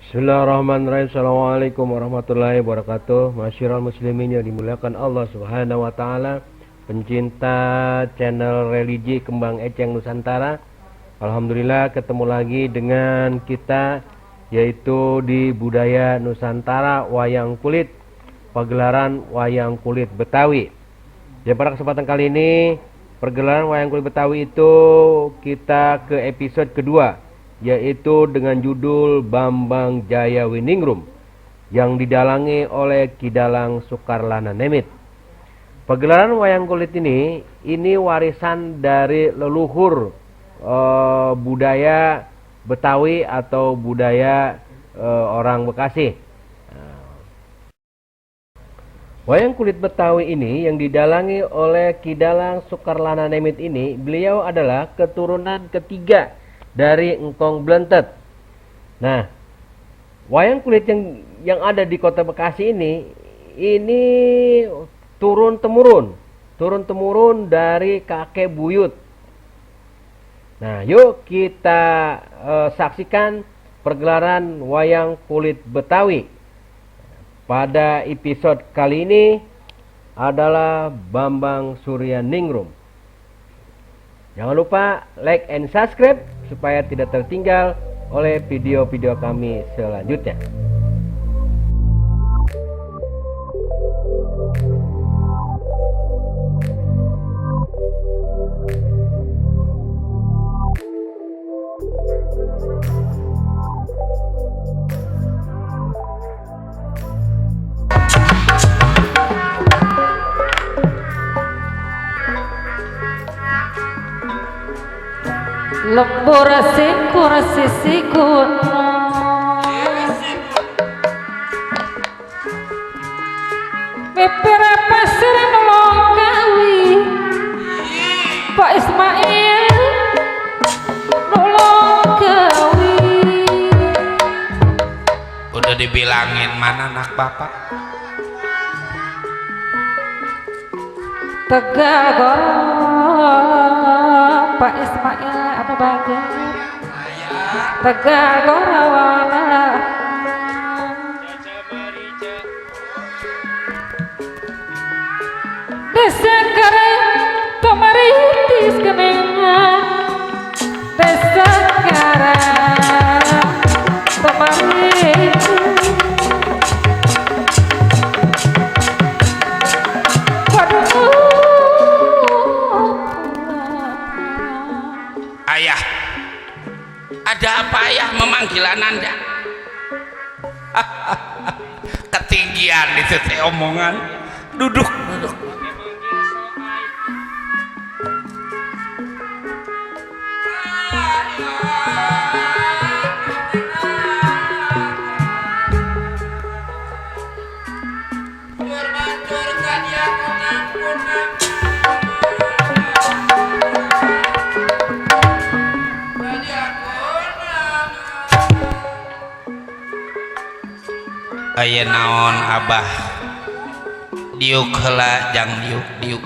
Bismillahirrahmanirrahim. Assalamualaikum warahmatullahi wabarakatuh. Masyiral muslimin yang dimuliakan Allah Subhanahu wa taala, pencinta channel religi Kembang Eceng Nusantara. Alhamdulillah ketemu lagi dengan kita, yaitu di Budaya Nusantara Wayang Kulit, pagelaran wayang kulit Betawi. Jadi pada kesempatan kali ini, pergelaran wayang kulit Betawi itu kita ke episode kedua, yaitu dengan judul Bambang Jaya Winingrum, yang didalangi oleh Ki Dalang Sukarlana Nemit. Pagelaran wayang kulit ini warisan dari leluhur budaya Betawi atau budaya orang Bekasi. Wayang kulit Betawi ini yang didalangi oleh Ki Dalang Sukarlana Nemit ini, beliau adalah keturunan ketiga dari Engkong Blentet. Nah, wayang kulit yang ada di Kota Bekasi ini turun temurun dari kakek buyut. Nah, yuk kita saksikan pergelaran wayang kulit Betawi. Pada episode kali ini adalah Bambang Surya Ningrum. Jangan lupa like and subscribe supaya tidak tertinggal oleh video-video kami selanjutnya. Lembur sikur sisikut Pipir pasir nolong kawi Pak Ismail nolong kawi. Udah dibilangin mana anak bapak? Tegal Pak Ismail apa bagai Tegal Gorawana Desa Karang Tomaritis Kenengan Desa Karang Tomaritis. Ayah, ada apa ayah memanggil Ananda? Ketinggian itu teh omongan. Duduk. Aya naon abah diuk heula jang diuk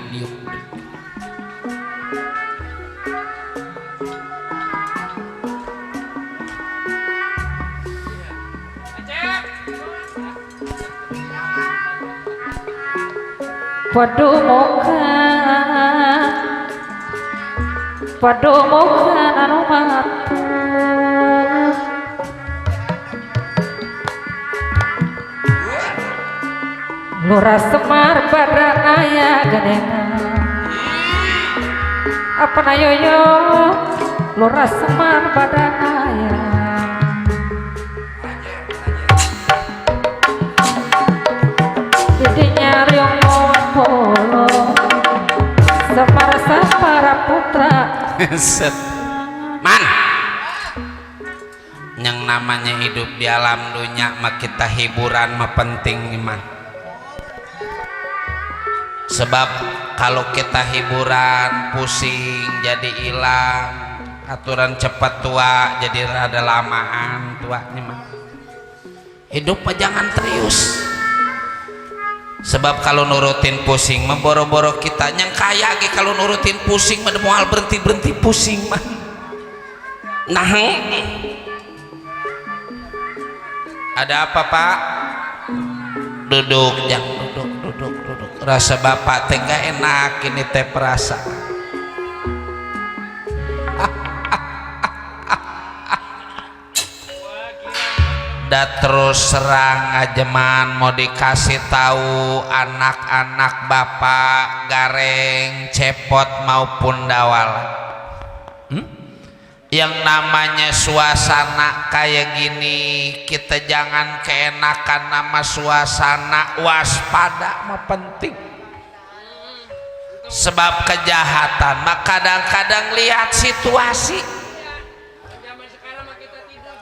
Padumokan anu matu Lurah Semar Badanaya Gadena apa na yoyo Lurah Semar Badanaya didinya riong polo Semar Sapara Putra set man yang namanya hidup di alam dunia mah kita hiburan mah penting man. Sebab kalau kita hiburan pusing jadi hilang, aturan cepat tua jadi rada lamaan tuanya mah. Hidup mah jangan serius. Sebab kalau nurutin pusing mah boro-boro kita yang kaya ge kalau nurutin pusing mah moal berhenti pusing mah. Nah Ada apa Pak? Duduk, Jang, duduk. Rasa bapak teh gak enak ini teh perasa. Da terus serang ajeman mau dikasih tahu anak-anak bapak gareng, cepot maupun dawal. Yang namanya suasana kayak gini kita jangan keenakan nama suasana, waspada mah penting. Sebab kejahatan mah kadang-kadang lihat situasi.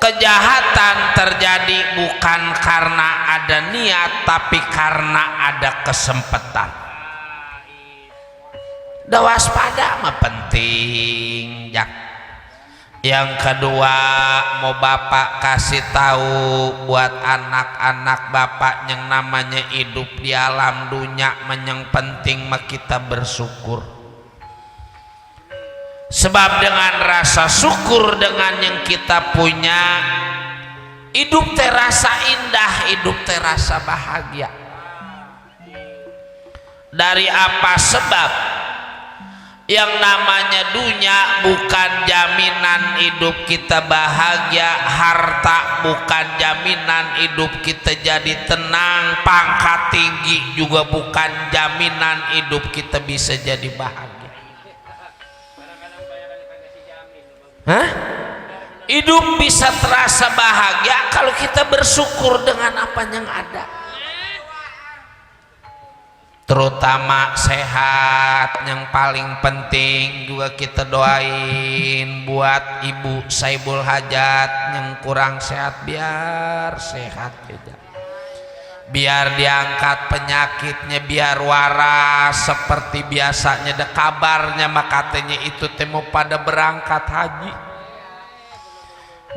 Kejahatan terjadi bukan karena ada niat tapi karena ada kesempatan. Da waspada mah penting, Jak. Yang kedua mau bapak kasih tahu buat anak-anak bapak yang namanya hidup di alam dunia yang penting mah kita bersyukur. Sebab dengan rasa syukur dengan yang kita punya, hidup terasa indah, hidup terasa bahagia. Dari apa sebab? Yang namanya dunia bukan jaminan hidup kita bahagia, harta bukan jaminan hidup kita jadi tenang, pangkat tinggi juga bukan jaminan hidup kita bisa jadi bahagia. Hah? Hidup bisa terasa bahagia kalau kita bersyukur dengan apa yang ada. Terutama sehat yang paling penting juga kita doain buat Ibu Saibul Hajat yang kurang sehat biar sehat aja. Biar diangkat penyakitnya, biar waras seperti biasanya. Ada kabarnya mah katanya itu temu pada berangkat haji.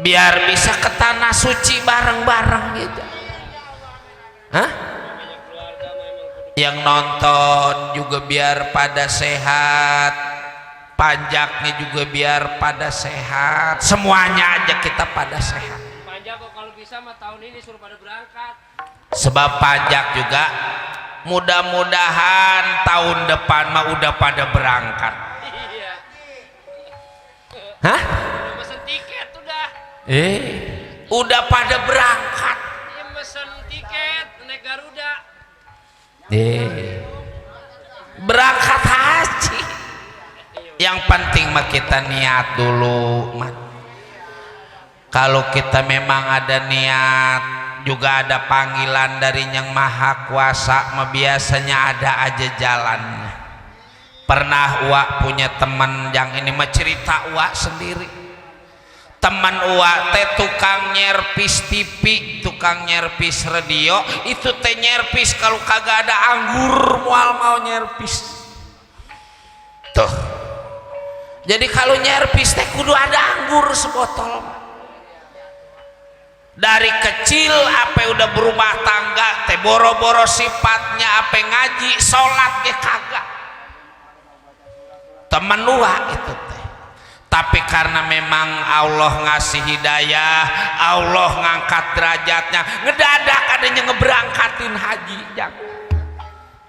Biar bisa ke tanah suci bareng-bareng aja. Hah? Yang nonton juga biar pada sehat, pajaknya juga biar pada sehat, semuanya aja kita pada sehat. Pajak kok kalau bisa mah tahun ini suruh pada berangkat. Sebab pajak juga mudah-mudahan tahun depan mah udah pada berangkat. Iya. Hah? Udah pesen tiket udah. Udah pada berangkat. Iya pesen tiket naik Garuda. Berangkat haji. Yang penting mah kita niat dulu, mat. Kalau kita memang ada niat, juga ada panggilan dari Yang Maha Kuasa, mah biasanya ada aja jalannya. Pernah Uwa punya teman yang ini mah cerita Uwa sendiri. Teman Uwa teh tukang nyerpis TV, tukang nyerpis radio, itu teh nyerpis kalau kagak ada anggur mual mau nyerpis. Tuh. Jadi kalau nyerpis teh kudu ada anggur sebotol. Dari kecil apa udah berumah tangga teh boro-boro sifatnya apa ngaji, sholat ge kagak. Teman Uwa itu teh. Tapi karena memang Allah ngasih hidayah, Allah ngangkat derajatnya, ngedadak adanya ngeberangkatin haji.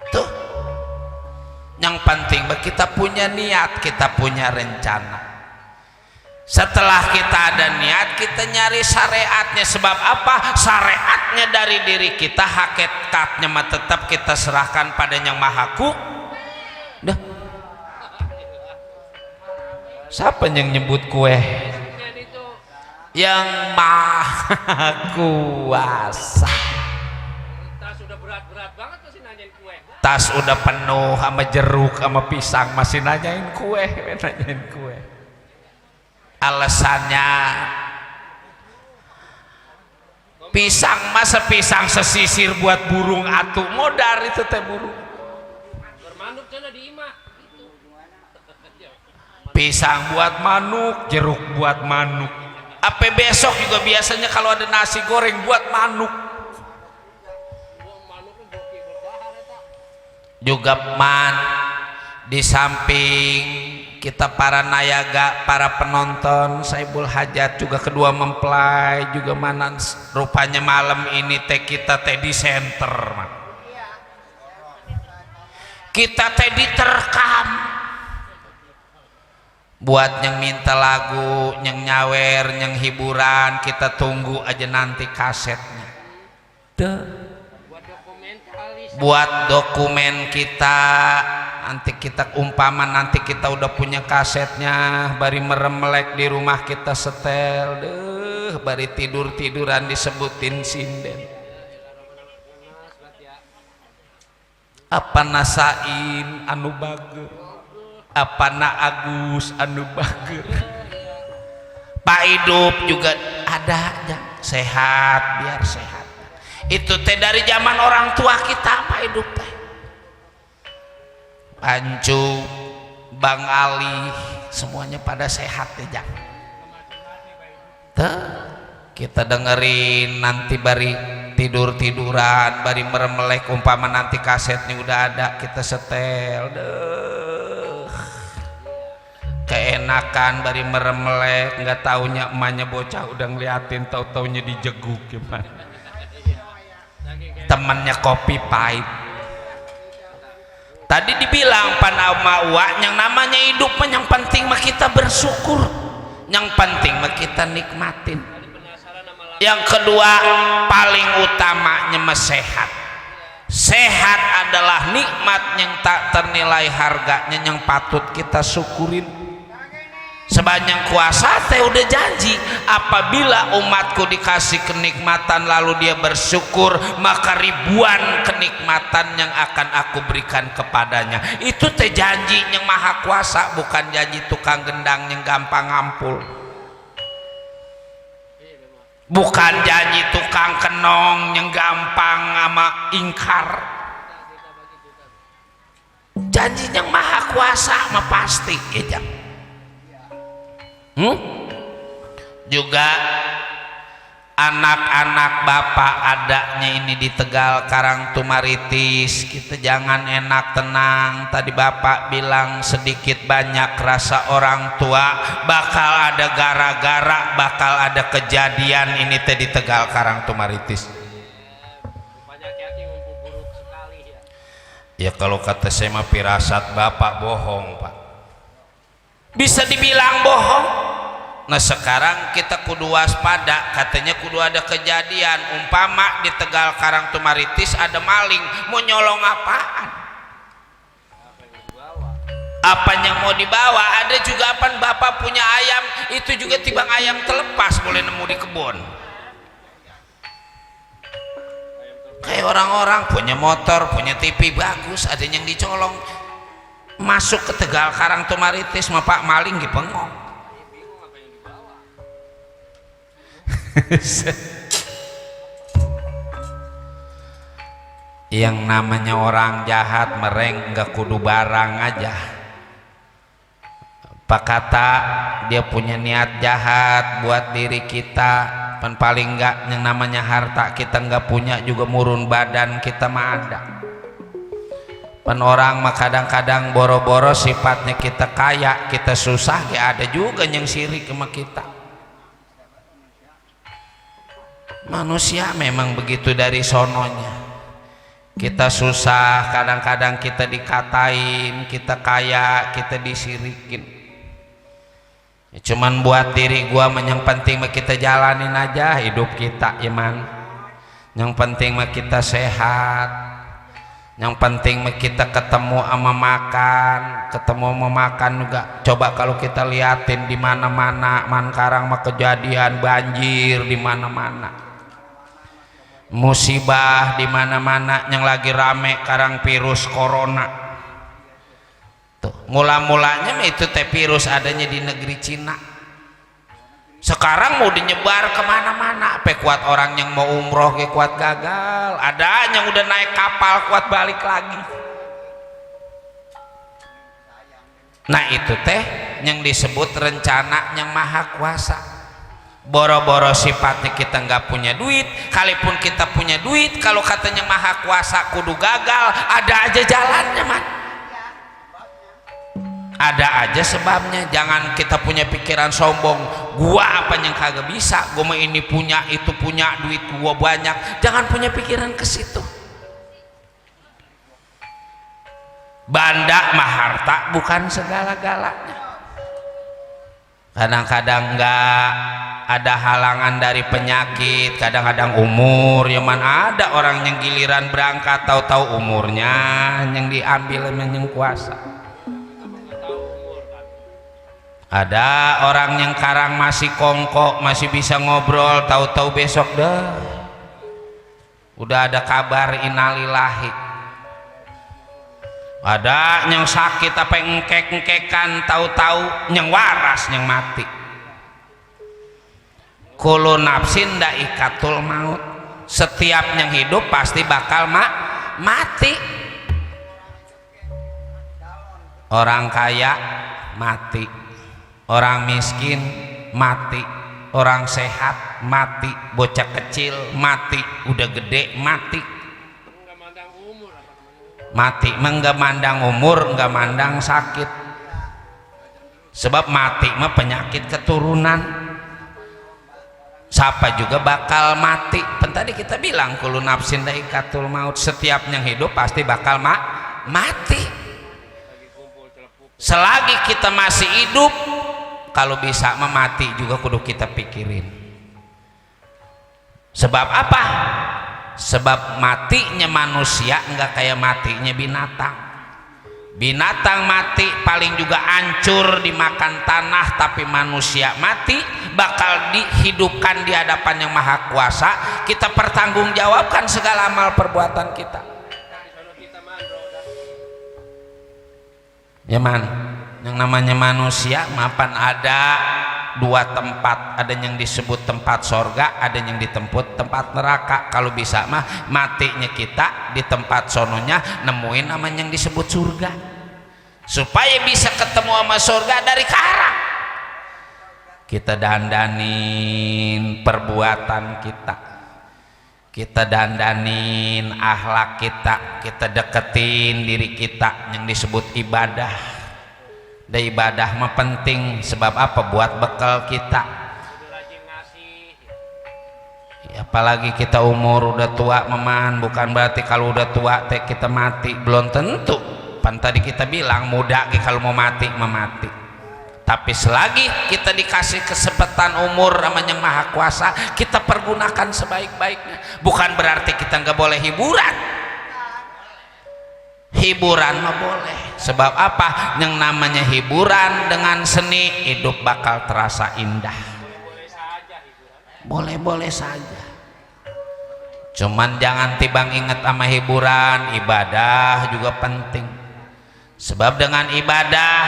Tuh. Yang penting kita punya niat, kita punya rencana. Setelah kita ada niat, kita nyari syariatnya. Sebab apa? Syariatnya dari diri kita, hakikatnya mah tetap kita serahkan pada Yang Maha Kuasa. Siapa yang nyebut kue? Yang Maha Kuasa. Tas udah berat-berat banget masih nanyain kue. Tas udah penuh sama jeruk sama pisang masih nanyain kue, nanyain kue. Alasannya pisang masa pisang sesisir buat burung atuh modar itu teh burung. Bermanuk sana di imah. Pisang buat manuk, jeruk buat manuk. Apa besok juga biasanya kalau ada nasi goreng buat manuk. Juga man di samping kita para nayaga, para penonton, Saibul Hajat juga kedua mempelai juga mana rupanya malam ini teh kita teh di center man. Kita teh diterkam buat yang minta lagu, yang nyawer, yang hiburan, kita tunggu aja nanti kasetnya. Buat dokumen kita, nanti kita umpama nanti kita udah punya kasetnya, bari merem melek di rumah kita setel, bari tiduran disebutin sinden. Apa nasain anu bager, apa na Agus anu bager. Pak hidup juga ada aja, sehat biar sehat. Itu teh dari zaman orang tua kita Pak hidup teh. Pancu, Bang Ali, semuanya pada sehat ya Jang. Tuh, kita dengerin nanti bari tiduran, bari meremelek umpama nanti kasetnya udah ada kita setel. Deh. Keenakan bari meremelek, nggak taunya emaknya bocah udah ngeliatin, tau-taunya dijeguk gimana. Temannya kopi pahit. Tadi dibilang panamawa yang namanya hidup yang penting mah kita bersyukur, yang penting mah kita nikmatin. Yang kedua paling utamanya mah sehat. Sehat adalah nikmat yang tak ternilai harganya yang patut kita syukurin. Sebanyak kuasa teh udah janji apabila umatku dikasih kenikmatan lalu dia bersyukur, maka ribuan kenikmatan yang akan aku berikan kepadanya. Itu teh janji yang maha kuasa, bukan janji tukang gendang yang gampang ngampul, bukan janji tukang kenong yang gampang sama ingkar. Janji yang maha kuasa mah pasti ya. Juga anak-anak bapak adanya ini di Tegal Karangtumaritis, kita jangan enak tenang. Tadi bapak bilang sedikit banyak rasa orang tua bakal ada gara-gara, bakal ada kejadian ini teh di Tegal Karangtumaritis. Ya kalau kata saya mah firasat bapak bohong Pak, bisa dibilang bohong. Nah sekarang kita kudu waspada, katanya kudu ada kejadian umpama di Tegal Karangtumaritis ada maling mau nyolong apaan, apanya mau dibawa. Ada juga apaan bapak punya ayam, itu juga tibang ayam terlepas boleh nemu di kebun. Kayak orang-orang punya motor, punya TV bagus, ada yang dicolong. Masuk ke Tegal Karangtumaritis mah Pak maling di bengong. Yang namanya orang jahat mereng nggak kudu barang aja. Pak kata dia punya niat jahat buat diri kita, pan paling nggak yang namanya harta kita nggak punya juga murun badan kita mah ada. Pan orang mah kadang-kadang boro-boro sifatnya kita kaya, kita susah ya ada juga yang sirik sama kita. Manusia memang begitu dari sononya. Kita susah, kadang-kadang kita dikatain, kita kaya, kita disirikin. Ya, cuman buat diri gua yang penting mah kita jalanin aja hidup kita iman. Yang penting mah kita sehat. Yang penting mah kita ketemu sama makan, ketemu sama makan juga. Coba kalau kita liatin di mana-mana, mankarang mah kejadian banjir di mana-mana. Musibah di mana-mana yang lagi rame karang virus corona. Tuh, mula-mulanya itu teh virus adanya di negeri Cina. Sekarang mau dinyebar kemana-mana. Apa kuat orang yang mau umroh ke kuat gagal. Ada yang udah naik kapal kuat balik lagi. Nah itu teh yang disebut rencana yang maha kuasa. Boro-boro sifatnya kita nggak punya duit, kalaupun kita punya duit, kalau katanya maha kuasa kudu gagal, ada aja jalannya man. Ada aja sebabnya. Jangan kita punya pikiran sombong, gua apa yang kagak bisa, gua mah ini punya itu punya, duit gua banyak. Jangan punya pikiran ke situ. Banda mah harta bukan segala-galanya. Kadang-kadang enggak ada halangan dari penyakit, kadang-kadang umur. Ya mana ada orang yang giliran berangkat tahu-tahu umurnya yang diambil yang kuasa. Ada orang yang karang masih kongkok, masih bisa ngobrol, tahu-tahu besok dah udah ada kabar innalillahi. Ada yang sakit apa yang engkek-engkekan, tahu-tahu yang waras yang mati. Kullu nafsin dha'iqatul maut. Setiap yang hidup pasti bakal mati. Orang kaya mati, orang miskin mati, orang sehat mati, bocah kecil mati, udah gede mati. Mati enggak mandang umur, enggak mandang sakit. Sebab mati mah penyakit keturunan. Siapa juga bakal mati. Tadi kita bilang kullu nafsin dha'iqatul maut. Setiap yang hidup pasti bakal mati. Selagi kita masih hidup, kalau bisa mati juga kudu kita pikirin. Sebab apa? Sebab matinya manusia enggak kayak matinya binatang. Binatang mati paling juga hancur dimakan tanah, tapi manusia mati bakal dihidupkan di hadapan yang maha kuasa. Kita pertanggungjawabkan segala amal perbuatan kita. Ya man, yang namanya manusia mapan ada dua tempat, ada yang disebut tempat sorga, ada yang ditemput tempat neraka. Kalau bisa mah matinya kita di tempat sononya nemuin namanya yang disebut surga, supaya bisa ketemu sama surga dari sekarang. Kita dandanin perbuatan kita, kita dandanin akhlak kita deketin diri kita yang disebut ibadah. Dan ibadah mah penting. Sebab apa? Buat bekal kita. Ya, apalagi kita umur udah tua meman, bukan berarti kalau udah tua teh kita mati, belum tentu. Pan tadi kita bilang muda kalau mau mati memati. Tapi selagi kita dikasih kesempatan umur sama yang maha kuasa, kita pergunakan sebaik-baiknya. Bukan berarti kita nggak boleh hiburan. Hiburan mah boleh. Sebab apa? Yang namanya hiburan dengan seni, hidup bakal terasa indah. Boleh-boleh saja. Cuman jangan tibang inget sama hiburan, ibadah juga penting. Sebab dengan ibadah,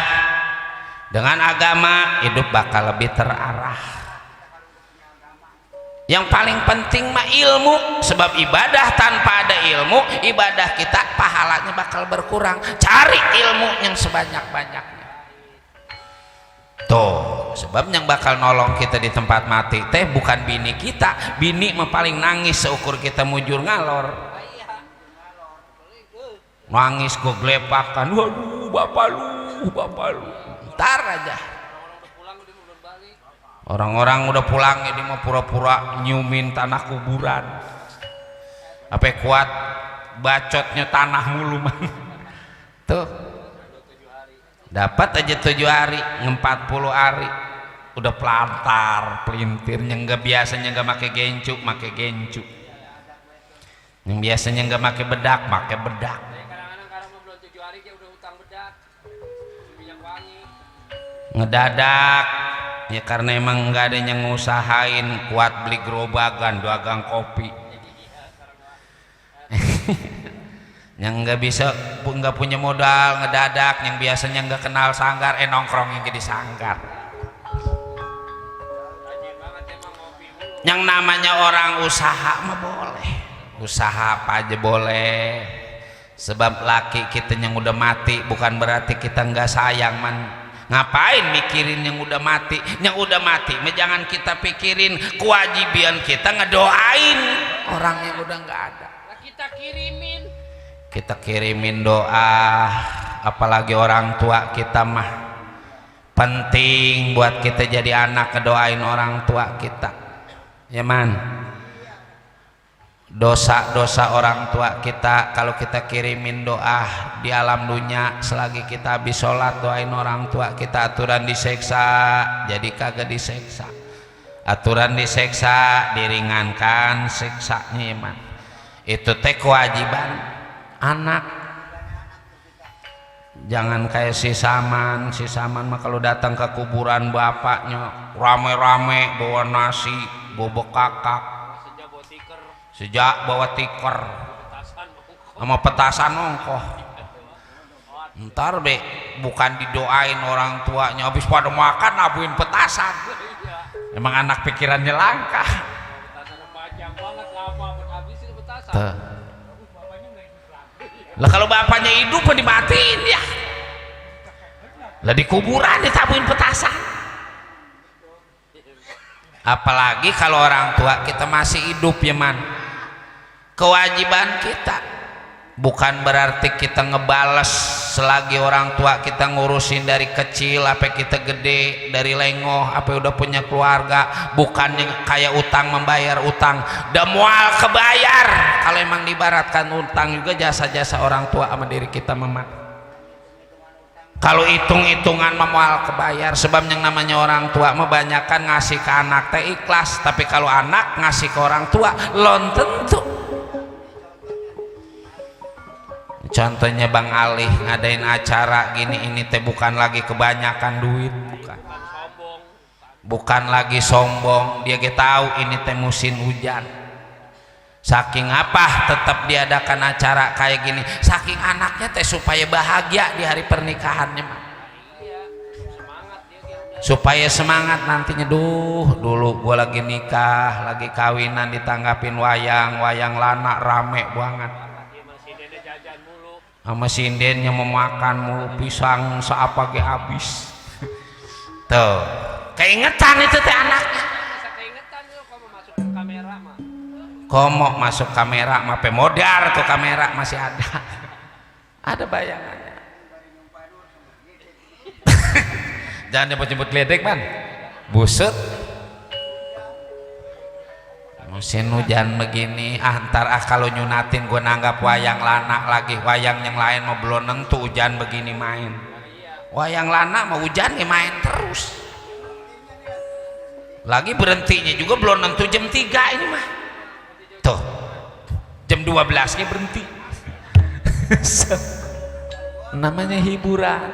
dengan agama, hidup bakal lebih terarah. Yang paling penting mah ilmu. Sebab ibadah tanpa ada ilmu, ibadah kita pahalanya bakal berkurang. Cari ilmu yang sebanyak-banyaknya. Tuh, sebab yang bakal nolong kita di tempat mati teh bukan bini kita. Bini mah paling nangis seukur kita mujur ngalor. Nangis goglepakan, waduh bapak lu. Ntar aja. Orang-orang udah pulang, ini mau pura-pura nyumin tanah kuburan. Apa kuat bacotnya tanah mulu man. Tuh dapat aja 7 hari, 40 hari udah pelantar pelintirnya. Nggak biasanya nggak pakai gencu, yang biasanya nggak pakai bedak. Ngedadak ya, karena emang nggak ada yang ngusahain kuat beli gerobakan dagang kopi. Yang nggak bisa, nggak punya modal ngedadak, yang biasanya nggak kenal sanggar nongkrong yang jadi sanggar. Yang namanya orang usaha mah boleh, usaha apa aja boleh. Sebab laki kita yang udah mati bukan berarti kita nggak sayang man. Ngapain mikirin yang udah mati? Yang udah mati jangan kita pikirin. Kewajiban kita ngedoain orang yang udah nggak ada. Kita kirimin doa. Apalagi orang tua kita mah penting buat kita jadi anak ngedoain orang tua kita ya man. Dosa-dosa orang tua kita kalau kita kirimin doa di alam dunia selagi kita habis sholat doain orang tua kita, aturan diseksa jadi kagak diseksa, aturan diseksa diringankan siksanya ya man. Itu teh kewajiban anak. Jangan kayak si Saman mah kalau datang ke kuburan bapaknya rame-rame bawa nasi, bawa kakak, sejak bawa tiker sama petasan ongkoh. Ntar be bukan didoain orang tuanya habis pada makan nabuin petasan. Emang anak pikirannya langka. Lah kalau bapaknya hidup dimatiin ya. Lah di kuburan ditabuhin petasan. Apalagi kalau orang tua kita masih hidup ya man. Kewajiban kita bukan berarti kita ngebales selagi orang tua kita ngurusin dari kecil apa kita gede, dari lengoh apa udah punya keluarga, bukan yang kayak utang membayar utang dan mual kebayar. Kalau emang dibaratkan utang juga jasa-jasa orang tua sama diri kita memang. Kalau hitung-hitungan memual kebayar, sebab yang namanya orang tua kebanyakan ngasih ke anak teh ikhlas, tapi kalau anak ngasih ke orang tua belum tentu. Contohnya Bang Ali ngadain acara gini, ini teh bukan lagi kebanyakan duit, bukan lagi sombong, dia tahu ini teh musim hujan. Saking apa tetap diadakan acara kayak gini, saking anaknya teh supaya bahagia di hari pernikahannya, supaya semangat nantinya. Dulu gua lagi nikah, lagi kawinan ditanggapin wayang lana rame banget. Sama sindennya memakan mulu pisang seapa ge habis. Tuh, keingetan itu teh anaknya. Komo masuk kamera mah pemodar tuh kamera masih ada. Ada bayangannya. Jangan nyebut-nyebut ledek man. Busut. Musim hujan begini antar kalau nyunatin gue nanggap wayang lana lagi, wayang yang lain mau belum nentu hujan begini main, wayang lana mau hujan ya main terus lagi, berhentinya juga belum nentu jam 3 ini mah tuh jam 12 nya berhenti. Namanya hiburan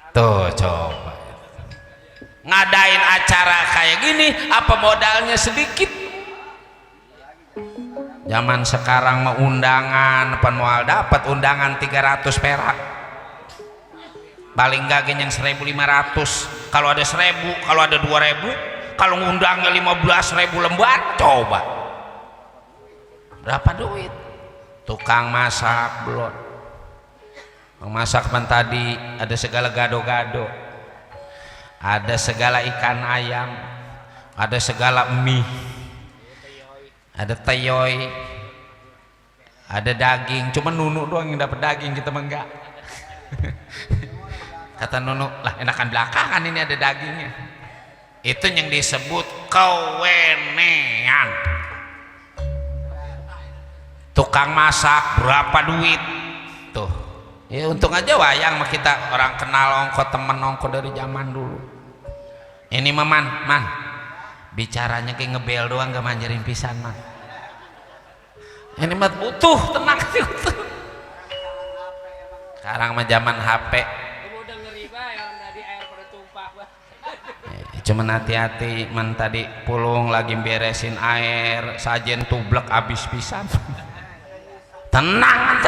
tuh. Coba ngadain acara kayak gini apa modalnya sedikit. Zaman sekarang mau undangan penual dapat undangan 300 perak, paling gak yang 1.500, kalau ada 1.000, kalau ada 2.000, kalau ngundangnya 15.000 lembar, coba berapa duit. Tukang masak belum, masak pan tadi ada segala gado-gado, ada segala ikan ayam, ada segala mie, ada teyoy, ada daging. Cuma Nunu doang yang dapat daging, kita mah enggak. Kata Nunu, lah enakan belakangan ini ada dagingnya. Itu yang disebut kewenean. Tukang masak berapa duit tuh ya. Untung aja wayang mah kita orang kenal ongko, temen ongko dari zaman dulu. Ini man bicaranya kayak ngebel doang, gak manjarin pisan man. Ini mah butuh tenang sih. Sekarang mah zaman HP. Cuman hati-hati man, tadi pulung lagi beresin air sajen tublek abis pisan. Tenang.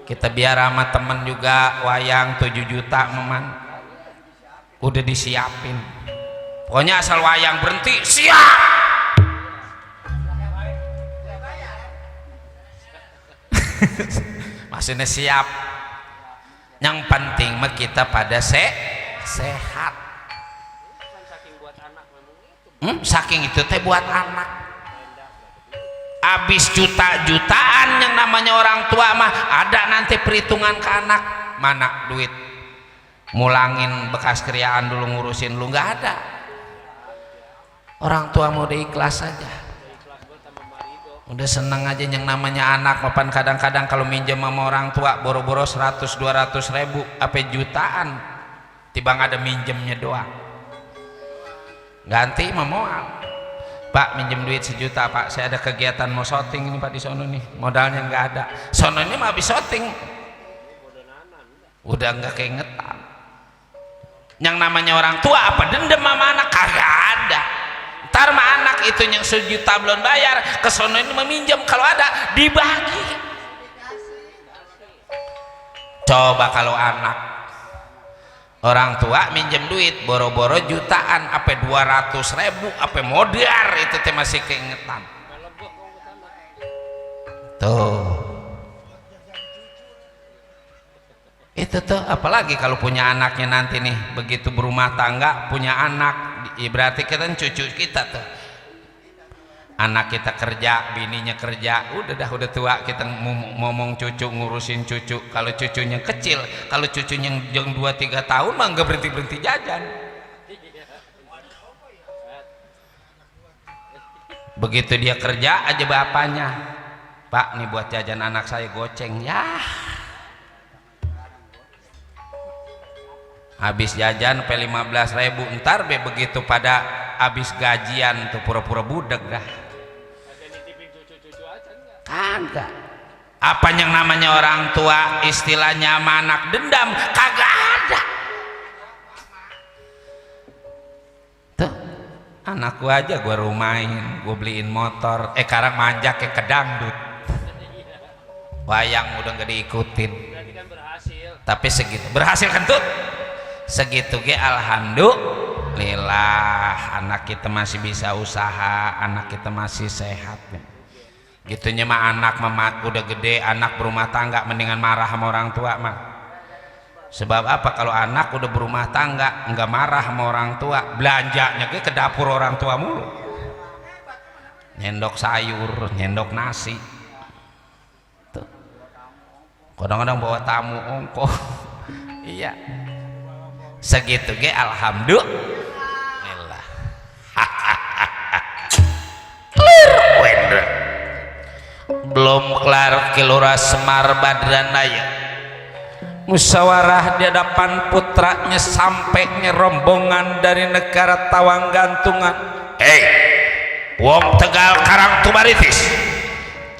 Kita biar sama temen juga wayang 7 juta meman udah disiapin, pokoknya asal wayang berhenti siap. Maksudnya siap, yang penting mah kita pada sehat. Saking itu teh buat anak. Habis juta-jutaan yang namanya orang tua mah ada nanti perhitungan ke anak, mana duit mulangin bekas kriaan dulu ngurusin lu, nggak ada. Orang tua mau ikhlas aja, udah seneng aja. Yang namanya anak mapan kadang-kadang kalau minjem sama orang tua boro-boro 100-200 ribu apa jutaan, tiba ada minjemnya doang, ganti memoal. Pak minjem duit 1 juta Pak, saya ada kegiatan mau syuting ini Pak di sono nih, modalnya nggak ada. Sono ini mah habis syuting udah nggak keingetan. Yang namanya orang tua apa dendam sama anak, kagak ada. Ntar mah anak itu yang 1 juta belum bayar ke sono ini meminjam, kalau ada dibagi. Coba kalau anak orang tua minjem duit boro-boro jutaan apa 200 ribu apa modar, itu teh masih keingetan tuh. Itu tuh apalagi kalau punya anaknya nanti nih, begitu berumah tangga punya anak, berarti kita cucu kita tuh, anak kita kerja, bininya kerja, udah tua kita ngomong cucu, ngurusin cucu. Kalau cucunya kecil, kalau cucunya yang 2-3 tahun mah nggak berhenti jajan. Begitu dia kerja aja bapaknya, Pak nih buat jajan anak saya goceng ya. Habis jajan pe 15 ribu, ntar be begitu pada habis gajian tuh pura-pura budek dah. Kagak. Apa yang namanya orang tua istilahnya sama anak dendam, kagak ada. Tuh anakku aja gua rumahin, gua beliin motor, sekarang manjak ke dangdut, wayang udah gak diikutin. Tapi segitu berhasil kan tuh, segitu ge alhamdulillah. Anak kita masih bisa usaha, anak kita masih sehat. Gitunya mah anak mah udah gede, anak berumah tangga mendingan marah sama orang tua mah. Sebab apa? Kalau anak udah berumah tangga nggak marah sama orang tua, belanjanya ke dapur orang tua mulu, nyendok sayur, nyendok nasi tuh. Kadang-kadang bawa tamu ongkoh iya. Segitu ge alhamdulillah. Belum kelar Kilora Semar Badranaya musyawarah di hadapan putranya sampainya rombongan dari negara Tawang Gantungan. Wong Tegal Karang Tumaritis,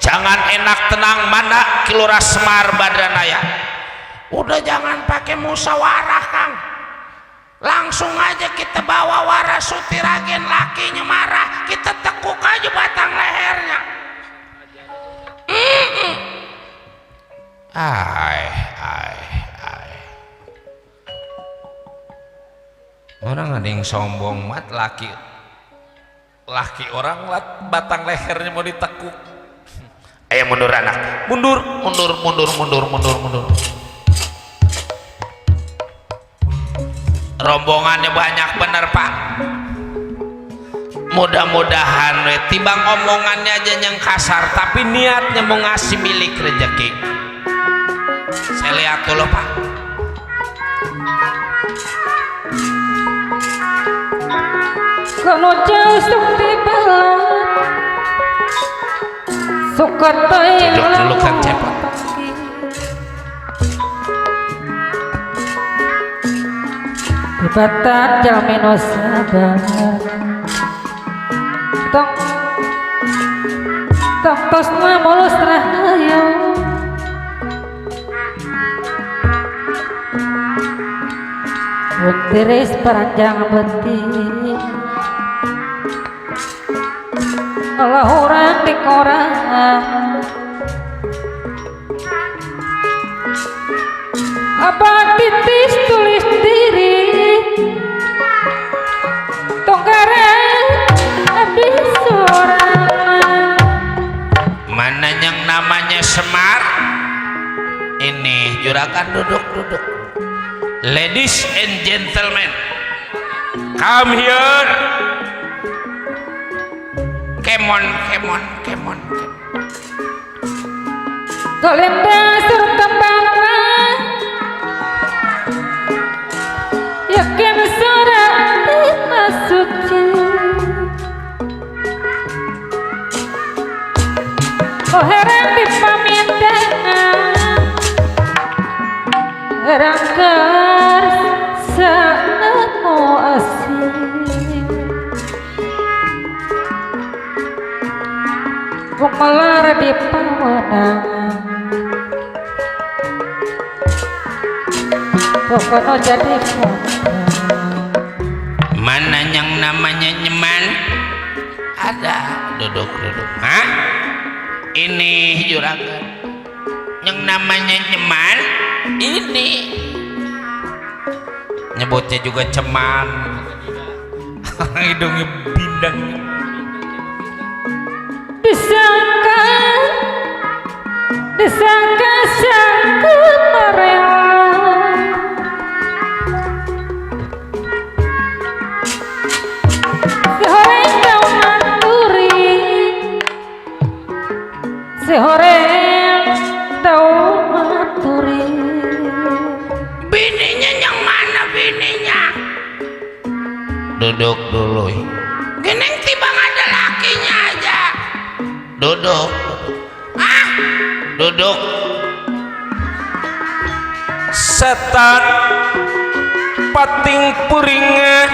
jangan enak tenang mana Kilora Semar Badranaya. Udah jangan pakai musyawarah Kang, langsung aja kita bawa waras sutiragen, lakinya marah kita tekuk aja batang lehernya. Orang ada yang sombong mat, laki orang batang lehernya mau ditekuk. Ayo mundur anak, mundur. Rombongannya banyak bener Pak. Mudah-mudahan tibang omongannya aja yang kasar, tapi niatnya mau ngasih milik rezeki. Saya lihat dulu Pak. Kalau jauh seperti belah, suka duduk dulu Kang Cepot. Batat jalmeno sabar, tong tosna mulus rahayu, butiris peranjang beti, Allah orang di koran, apa titis tulis diri. Mana yang namanya Semar ini juragan, duduk. Ladies and gentlemen, come here. Come on. Golenda surta bangna Oh herang dipamindangan herang kersanemu asih wong melar di pawenangan pokoknya jadi mana yang namanya nyeman ada duduk hah ini juragan yang namanya nyeman ini nyebutnya juga ceman hidungnya bindang disangka sangkut merela sehoreng daun maturi sehoreng daun maturi bininya yang mana bininya duduk dulu geneng tibang ada lakinya aja duduk duduk setan pating puringa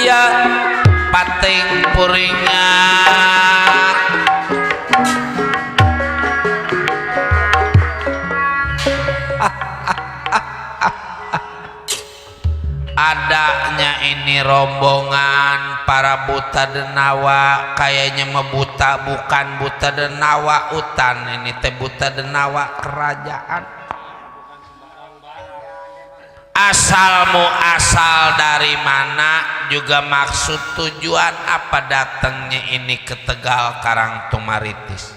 ya pating puringa adanya ini rombongan para buta denawa kayaknya mebuta bukan buta denawa utan ini teh buta denawa kerajaan asalmu asal dari mana juga maksud tujuan apa datangnya ini ke Tegal Karangtumaritis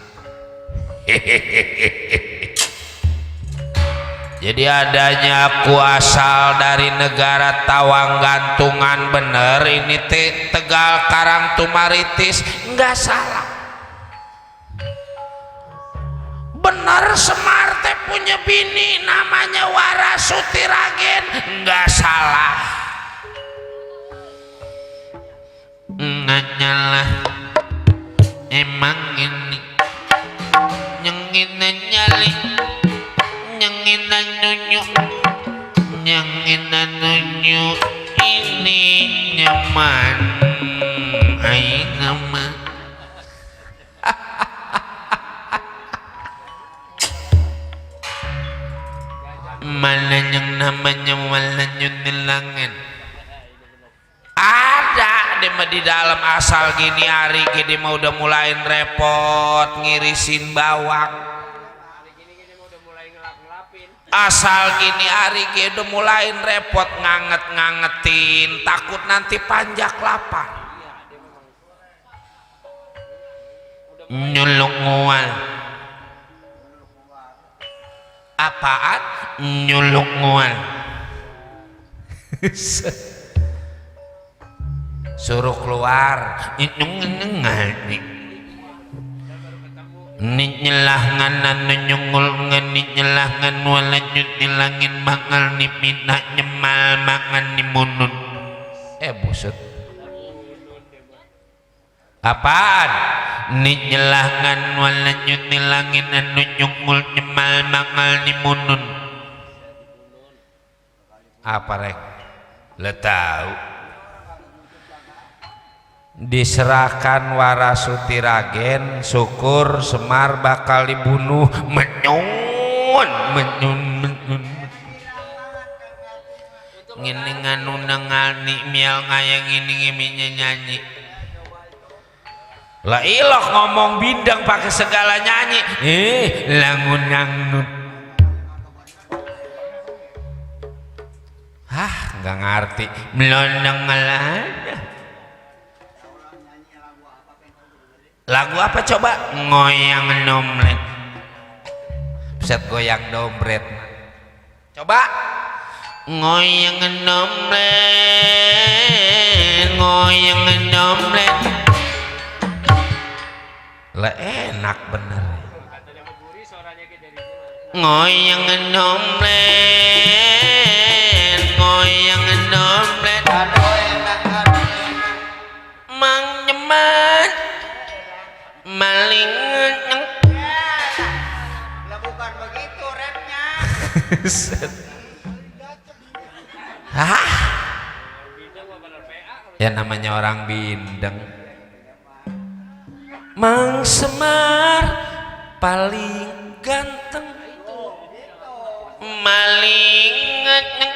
jadi adanya aku asal dari negara Tawang Gantungan bener ini Tegal Karangtumaritis nggak salah bener Semar teh punya bini namanya Warasuti Ragen nggak salah nganyalah emang ini nyengin nyali nyenginan nunyu ini nyaman aing nama mana yang namanya malah nyunilangan ada deh di dalam asal gini hari gini mah udah mulain repot ngirisin bawang asal gini hari gini udah mulain repot ngangetin takut nanti panjak lapar nyulung ngual apaan nyulung ngual suruh keluar ni nyelangan nyungul ngani nyelangan walajut nilangin mangal ni minah nyemal mangan ni munun busut apaan ni nyelangan walajut nilangin anu nyungul nyemal mangal ni munun apa rek le tahu diserahkan Warasuti Ragen syukur Semar bakal dibunuh menyun ngini nganu nengani mial ngayang ini ngiminya nyanyi lah iloh ngomong bindang pakai segala nyanyi langun nangnut nggak ngerti melondong ngelada lagu apa coba ngoyang dompet set goyang dompet coba ngoyang dompet lah enak bener ngoyang dompet mang nyeman maling Hah? Ya namanya orang bindeng. Mang Semar paling ganteng, maling ngeceng.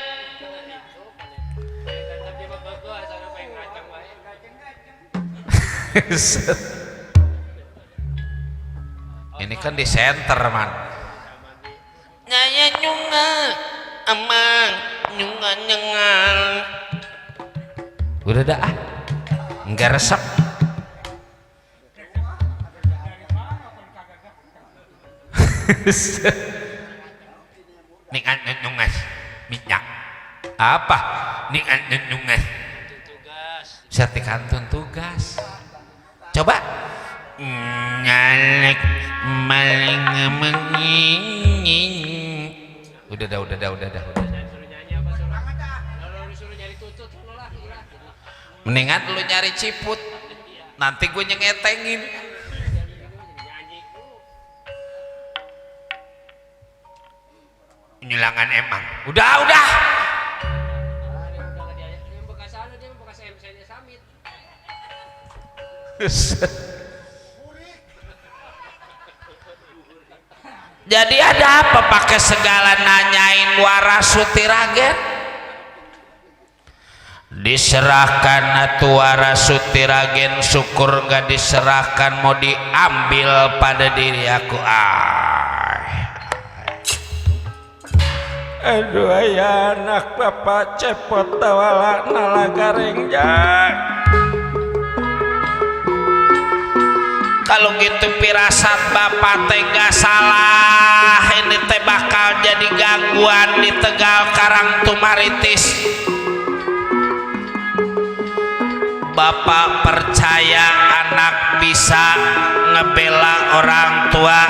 Ini kan di center man. Nyaya nyunga, amang nyunga nyengal. Udah dah ah, enggak resep. Ning anu nyungas minyak. Apa? Ning anu nyungas. Sertikantun tugas. Coba nyalek maling menging. Udah dah. Mendingan lu nyari ciput, nanti gue nyengetengin. Nyulangan emang. Udah. Jadi ada apa pakai segala nanyain Warasuti Ragen? Diserahkan atuh Warasuti Ragen, syukur gak diserahkan, mau diambil pada diri aku. Aduh aya anak bapak cepot tawala nalagareng jak. Kalau gitu pirasat bapak teh gak salah, ini teh bakal jadi gangguan di Tegal Karang Tumaritis. Bapak percaya anak bisa ngebela orang tua,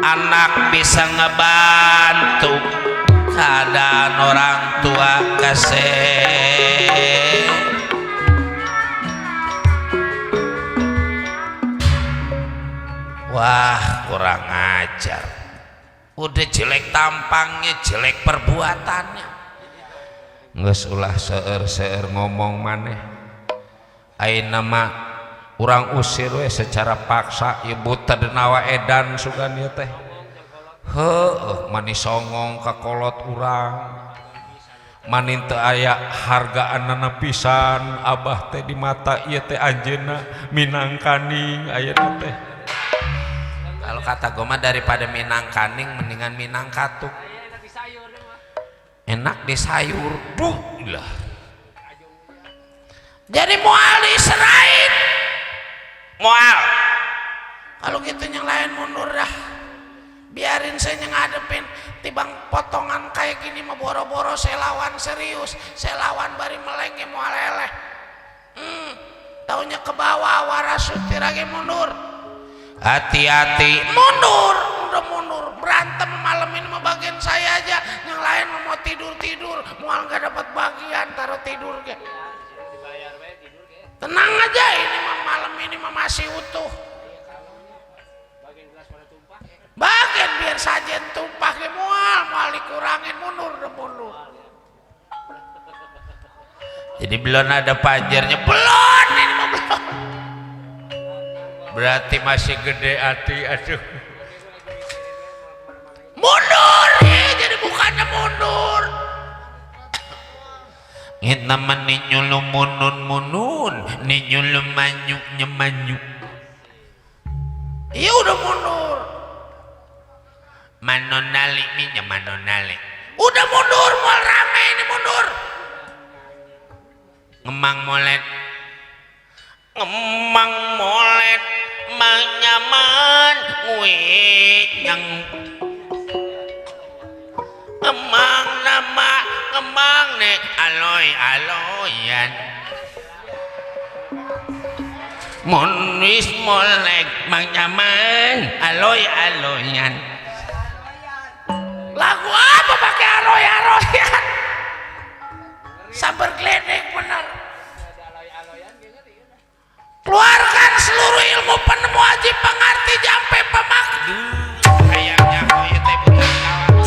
anak bisa ngebantu keadaan orang tua kasih. Wah kurang ajar, udah jelek tampangnya, jelek perbuatannya. Nges ulah seueur ngomong maneh. Ayeuna mah urang usir we secara paksa, ibu tadenawa edan sugan ieu teh. Heueuh mani songong ka kolot urang. Manin teu aya hargaanna pisan, abah teh di mata ieu teh anjeunna Minang Kaning ayeuna teh. Kalau kata gue mah daripada Minang Kaning mendingan Minang Katuk. Enak di sayur. Duh lah. Jadi moal diserahin. Moal. Kalau gitu yang lain mundur dah. Biarin saya ngadepin. Tibang potongan kayak gini mah boro-boro saya lawan serius. Saya lawan bari melengke moal leleh. Taunya ke bawah Warasuti Ragen mundur. Hati-hati, mundur, udah mundur, berantem malam ini mah bagian saya aja, yang lain mau tidur, mau nggak dapat bagian, taruh tidur ke. Tenang aja, ini mah malam ini mah masih utuh. Bagian biar sajen tumpah ke mual dikurangin, mundur. Jadi belum ada pajarnya, belum ini mah belum. Berarti masih gede hati, aduh. Mundur ya, jadi bukannya mundur. Ini nama ninyulu munun, ninyulu manyuk. Iya udah mundur. Manonali minyak manonali. Udah mundur, mau rame ini mundur. Ngemang molet. Manyaman yang emang ne aloyan monis molek manyaman aloyan. Lagu apa pakai aloyan? Sabar gledek bener. Keluarkan seluruh ilmu penemu aji pengerti jampe pemak. Ayahnya koyo teh bukan kawan.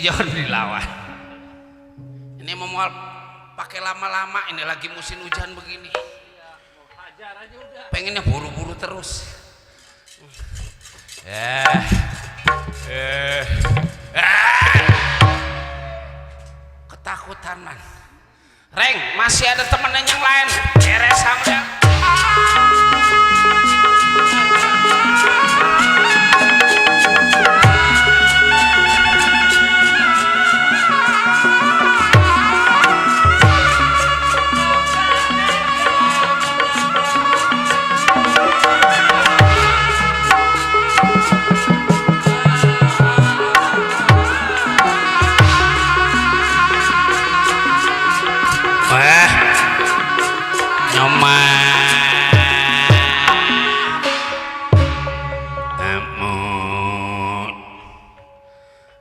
jangan dilawan. Ini mau pakai lama-lama, ini lagi musim hujan begini. Pengennya buru-buru terus. Ketakutan man. Reng, masih ada temennya yang lain. Beres sama dia.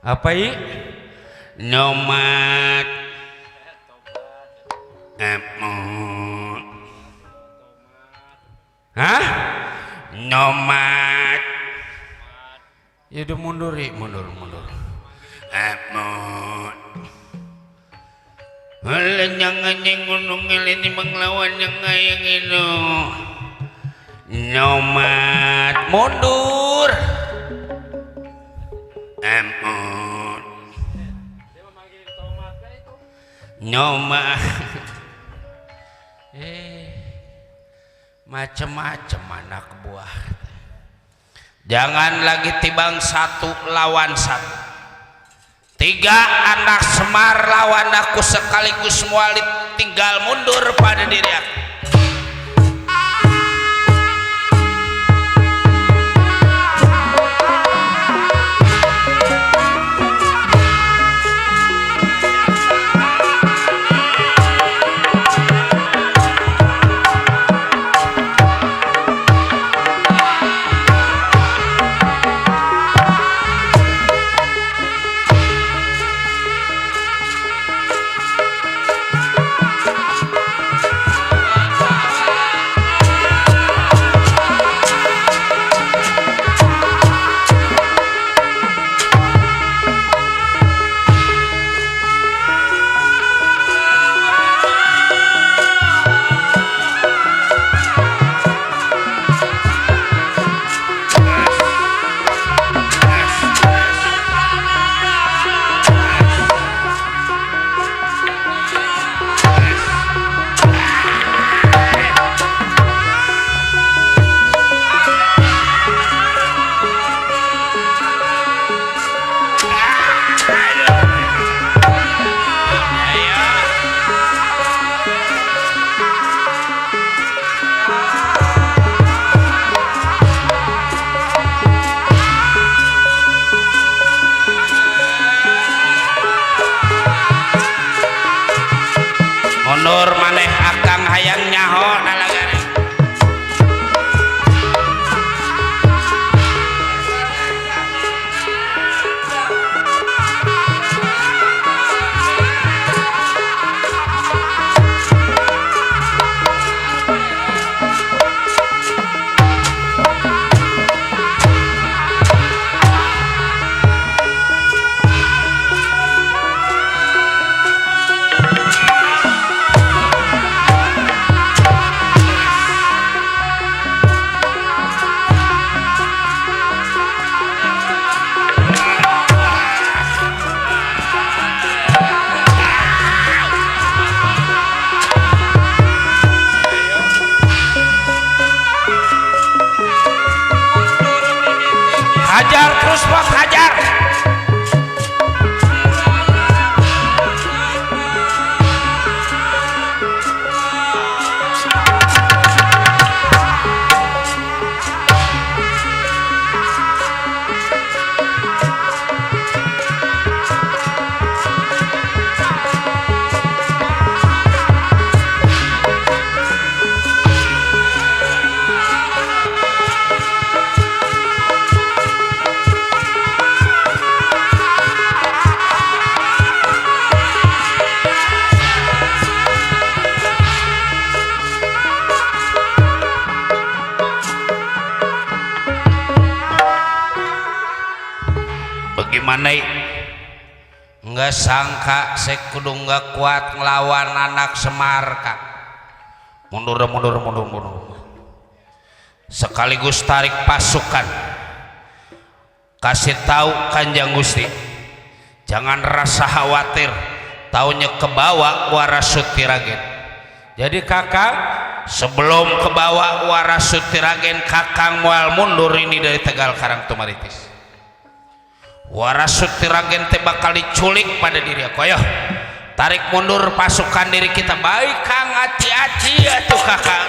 Apa ini? Nomad Amut. Hah? Nomad. Ya udah mundur. Amut. Alah jangan yang gunung ini menglawan yang ayang itu. Nomad mundur. Amut. Nomad. Macam-macam anak buah. Jangan lagi tibang 1 lawan 1. 3 anak Semar lawan aku sekaligus mualit, tinggal mundur pada diri aku. Mundur maneh akang hayang nyaho nalagari. Hajar terus bos, hajar. Bagaimana nggak sangka saya kudu nggak kuat ngelawan anak Semar Kang. Mundur sekaligus tarik pasukan, kasih tahu Kanjeng Gusti jangan rasa khawatir, taunya kebawa Warasuti Ragen. Jadi kakang sebelum kebawa Warasuti Ragen, kakang mual mundur ini dari Tegal Karang Tumaritis. Warasuti Ragen teh bakal diculik pada diri aku. Ayo tarik mundur pasukan diri kita. Baik Kang, hati-hati atuh kakang.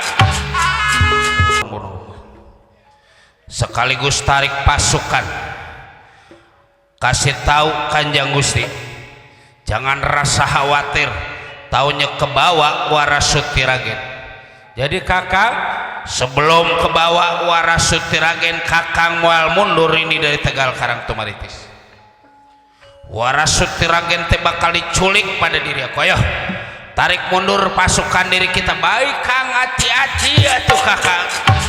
Sekaligus tarik pasukan, kasih tahu Kanjeng Gusti jangan rasa khawatir, taunya kebawa Warasuti Ragen. Jadi kakang sebelum kebawa Warasuti Ragen, kakang mual mundur ini dari Tegal Karang Tumaritis. Warasuti Ragen teh bakal diculik pada diri aku. Ayo tarik mundur pasukan diri kita. Baik Kang, hati-hati atuh kakang.